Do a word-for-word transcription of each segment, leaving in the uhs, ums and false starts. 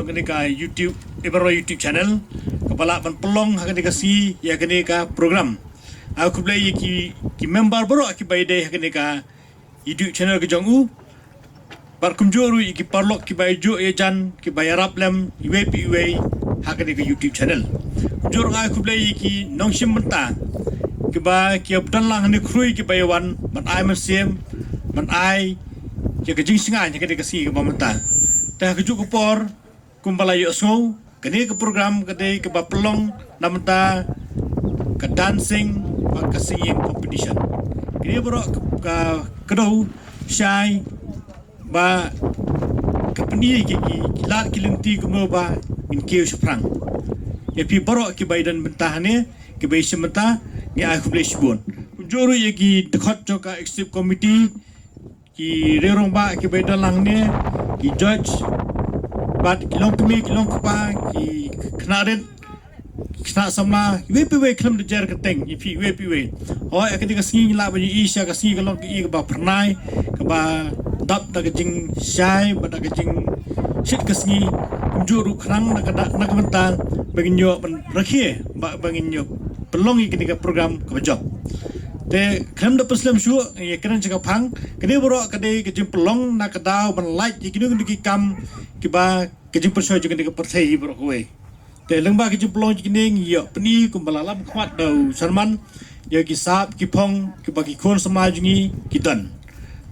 Kane ka YouTube, Eber Roy YouTube channel, kaba lah ban pynlong ha kane ka sngi ïa kane ka program. Ai khublei ïa ki, ki member baroh kiba ïadei ha kane ka YouTube channel ka jong u. Bad kumjuh ruh ïa ki paralok kiba ïajuh ïajan, kiba ïarap lem iwei pa iwei ha kane ka YouTube channel. Kumjuh ruh ai khublei ïa ki nongshim bynta kiba ki ïa don lang hangne khrui kiba ïa wan ban ai mynsiem, ban ai ïa ka jingsngewbha ïa kane ka sngi kaba mynta. Te ha kajuh ka por, kumba la ïohsngew, kane ka program ka dei kaba pynlong na bynta ka dancing bad ka singing competition. Kine baroh ka, ka kdew shai ba ka pyni ki, ki, ki lad ki lynti kumno ba ngin kiew shaphrang. Ïa phi baroh kiba ïadon bynta hangne, kiba ïashim bynta, ngi ai khublei shibun. Kumjuh ruh ïa ki dkhot jong ka executive committee, ki riew rangbah kiba ïadon lang hangne, ki judge, bad ki longkmie, ki longkpa, ki khynnah rit, ki khynnah samla, iwei pa iwei khlem da jer kyrteng, ïa phi iwei pa iwei. Hooid, ha kane ka sngi ngi lah ban ïohi sha ka sngi ka long ka i kaba phyrnai, kaba dap da ka jingshai, bad da ka jingshit ka sngi, kumjuh ruh khnang na ka da, na ka bynta ba ngin ïoh ban rakhe, ba, ba ngin ïoh pynlong ïa kane ka program kaba jop. Te khlem da pynslem shuh, ïa kane sha ka phang, kane baroh ka dei ka jingpynlong na ka daw ban lait ïa kino kino ki kam kiba ka jingpynshoi jong kane ka pyrthei baroh kawei. Te lyngba ka jingpynlong jong kine ngi ïoh pyni kumba la lam khmat da u Sharman, ïa ki sap ki phong kiba ki khun samla jong ngi ki don.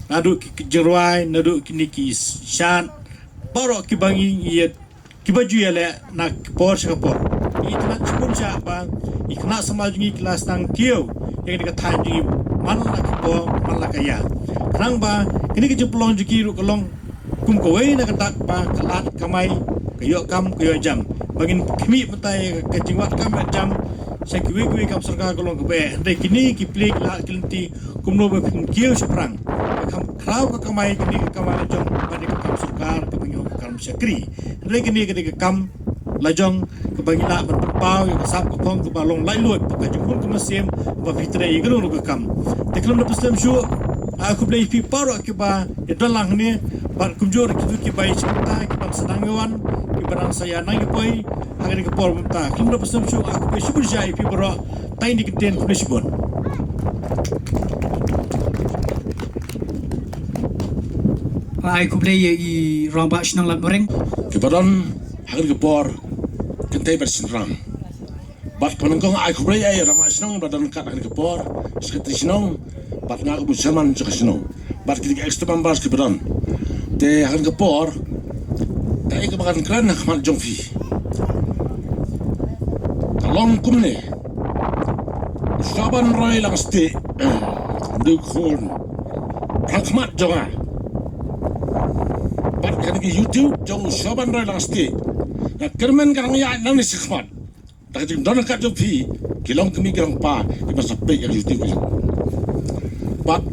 Naduh ki, ki jingrwai, naduh kine ki shad, baroh kiba ngi ïa kiba ju ïaleh na ka por sha ka por. Ngi itynnad shibun shah ba ki khynnah samla jong ngi ki la sdang kiew ïa kane ka thaiñ jong ngi man la ka por man la ka ïa. Khnang ba kane ka jingpynlong jong ki ruh ka long kum kawei na ka dak ba ka lad kamai ka ïoh kam ka ïoh jam. Ba ngin khmih batai ka jingwad kam ïoh jam sha kiwei kiwei kam sorkar ka long kaba eh. Hynrei kine ki plie ki lad ki lynti kumno ba phin kiew shaphrang, ba kham khraw ka kamai kane ka kamai la jong ba dei ka kam sorkar kaba ngi ong ka kam shakri. Hynrei kane ka dei ka kam la jong kaba ngi lah ban pynpaw ïa ka sap ka phong kaba long laitluid ba ka jingkhun ka mynsiem ba phi trei ïa kano kano ka kam. Te khlem da pynslem shuh, ai khublei ïa phi baroh kiba ïadon lang hangne bad kumjuh ruh kito kiba ïashim bynta kiban sdang ïa wan kiba dang sa ïa nang ïa poi ha kane ka por mynta. Khlem da pynslem shuh ai khublei shibun shai ïa phi baroh. Tang ïa kine ki ktien, khublei shibun. Ai khublei ïa i Rangbah Shnong Ladmureng. Kiba don ha kane ka por, kynthei bad shynrang. Bad kaba nyngkong ai khublei ïa i Rangbah Shnong ba don ryngkat ha kane ka por, Secretary Shnong, bad nga kum u Chairman jong ka shnong. Bad kine ki extra members kiba don. Te ha kane ka por, kaei kaba ngan kren ha khmat jong phi ka long kumne. U Shaban Roy Langstieh, u dei u khun ha khmat jong nga. Bad kane ka YouTube jong u Shaban Roy Langstieh, nga kyrmen ka nang ïaid nangne shakhmat. Da ka jingdon ryngkat jong phi, ki longkmie ki longpa kiba sa peit ïa ka YouTube ka jong. Bad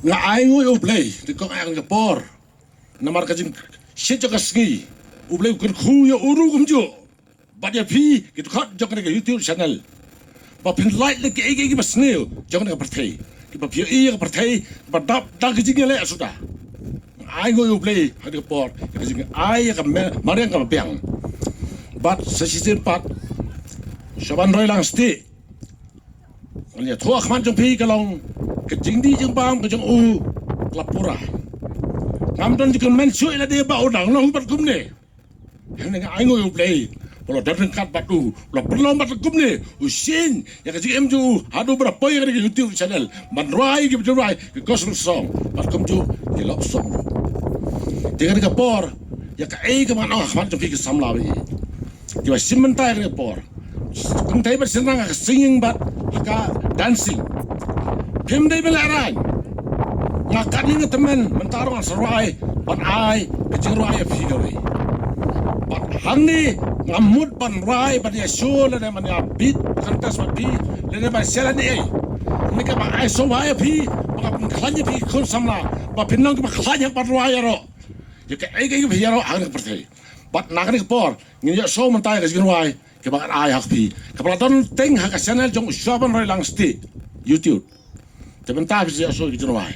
nga ai nguh ïa U Blei, te kong ai ha kane ka por. Namar ka jingshit jong ka sngi, U Blei u kyrkhu ïa u ruh kumjuh. Bad ïa phi ki dkhot jong kane ka YouTube channel, ba phin lait leh kiei kiei kiba sniew jong kane ka pyrthei, kiba phi ïohi ïa ka pyrthei kaba dap da ka jingïaleh suda. Ai nguh ïa U Blei ha kane ka por ïa ka jingai ïa ka me-, mariang kaba biang. Bad sa shisien pat, Shaban Roy Langstieh, ngan ïathuh ha khmat jong phi ka long, ka jingdih jingbam ka jong u ka la pura. Ngam don jingkyrmen shuh ïa lade ba u dang long bad kumne. Hynrei nga ai nguh ïa U Blei ba u la don ryngkat bad u, u la pynlong bad kumne u shim ïa ka jingim jong u haduh ba u la poi ïa ka YouTube channel ban rwai ki, ban rwai ki gospel song bad kumjuh ki love song. Te kane ka por, ïa kaei kaba ngan ong ha khmat jong phi ki samla ba ïeit kiba shim bynta ïa kane ka por. Kynthei bad shynrang ha ka singing bad ha ka dancing, phim dei ban lehraiñ. Nga katne nga tymmen, mynta ruh ngan sa rwai ban ai ka jingrwai ïa phi kawei. Bad hangne ngam mut ban rwai ban ïa show lane ban ïa bid contest bad phi lane ban sha lane ei. Hangne kaba ai sngewbha ïa phi ba ngan pynkhlaiñ ïa phi khun samla ba phin long kiba khlaiñ ha ban rwai ïaroh ïa kaei kaei ba phi ïaroh ha kane ka pyrthei. Bad na kane ka por ngin ïohsngew mynta ïa ka jingrwai kaba ngan ai ha phi, kaba la don teng ha ka channel jong u Shaban Roy Langstieh YouTube. Te mynta phi sa ïohsngew ïa ka jingrwai.